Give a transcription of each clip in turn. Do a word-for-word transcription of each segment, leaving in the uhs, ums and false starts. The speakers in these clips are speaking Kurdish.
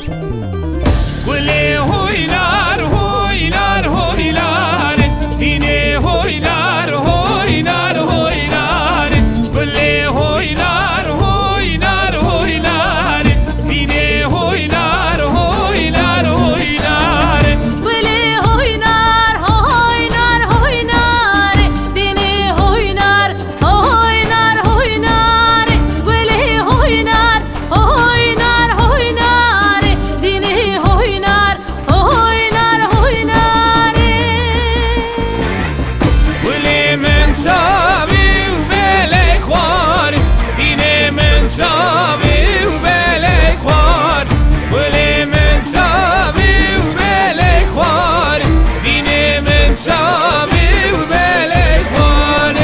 Gulê hoynar, hoynar, hoynar, dînê hoynar, hoynar, hoynar. Gulê hoynar, hoynar, hoynar, dînê hoynar, hoynar, hoynar. Gulê hoynar, hoynar, hoynar, dînê hoynar, hoynar, hoynar, gulê hoynar, hoynar, hoynar, dînê hoynar, hoynar, hoynar. Gulê min çavê û belê xwar, dînê min çavê û belê xwar. Gulê min çavê û belê xwar, dînê min çavê û belê xwar.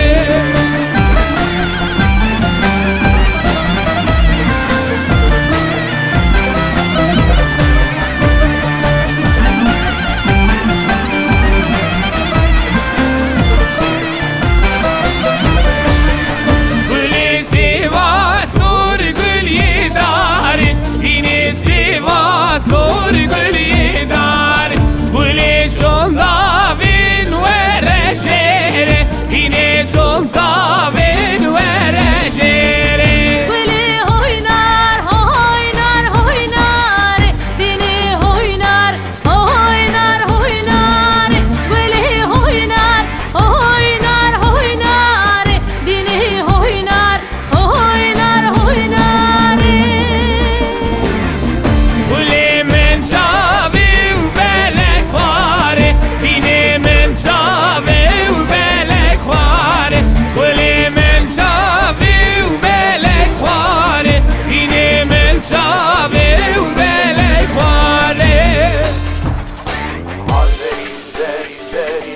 Gulê sêva sor gul yê dar, dînê sêva sor gul yê dar. Gulê şonda vên were jêr, dînê şonda vên were jêr. Gulê hoynar, hoynar, hoynar, dînê hoynar, hoynar, hoynar, gulê hoynar, hoynar, hoynar, dînê hoynar, hoynar, hoynar. Gulê min çavê û belê xwar e, dînê min çavê û belê xwar e. Gulê min çavê û belê xwar e, dînê min çavê û belê xwar e. Azerî, zerî, zerî,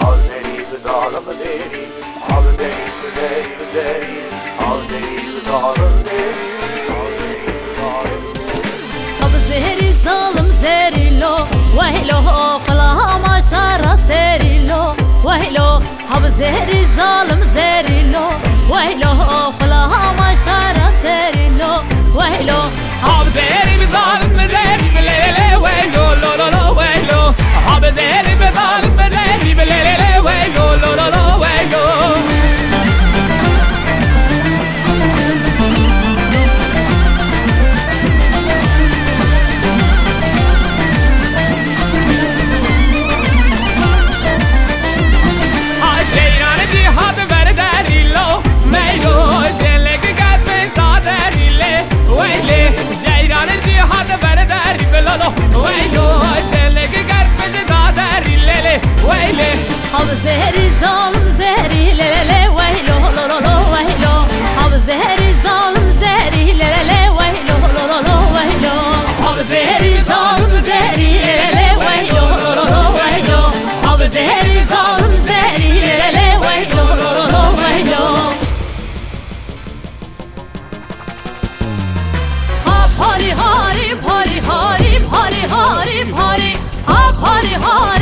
Azerî bi zalim zerî, Azerî bi zerî, bi zerî, Azerî bi zalim zerî, Azerî bi zalim zerî. Hab zerî zalim zerî lo, weylo, xulama şara serî lo, weylo. Hab zerî zalim zerî lo, weylo, xulama şara serî lo, weylo. Hab zerî bi zalim bi zerî bi lê lê lê weylo, lo lo lo weylo. Hab zerî bi zalim bi zerî bi lê lê lê weylo, lo lo lo weylo. Ha ceyran cî hat ver derî lo, meylo, jelek gelmiş da derî lê, weylê. Ceyran cî hat ver derî bi lo lo, weylo, jelek gelmiş da derî lê lê, weylê. Hab zerî zalim zerî lê lê lê, weylo, lo lo lo weylo. Hab zerî zalim zerî lê lê lê, weylo, lo lo lo weylo. Hab zerî zalim zerî lê lê lê, weylo, lo lo lo weylo. Hab zerî zalim zerî lê lê lê, weylo, lo lo lo weylo. Ha parî harî, parî harî, parî harî, parî. Ha parî harî.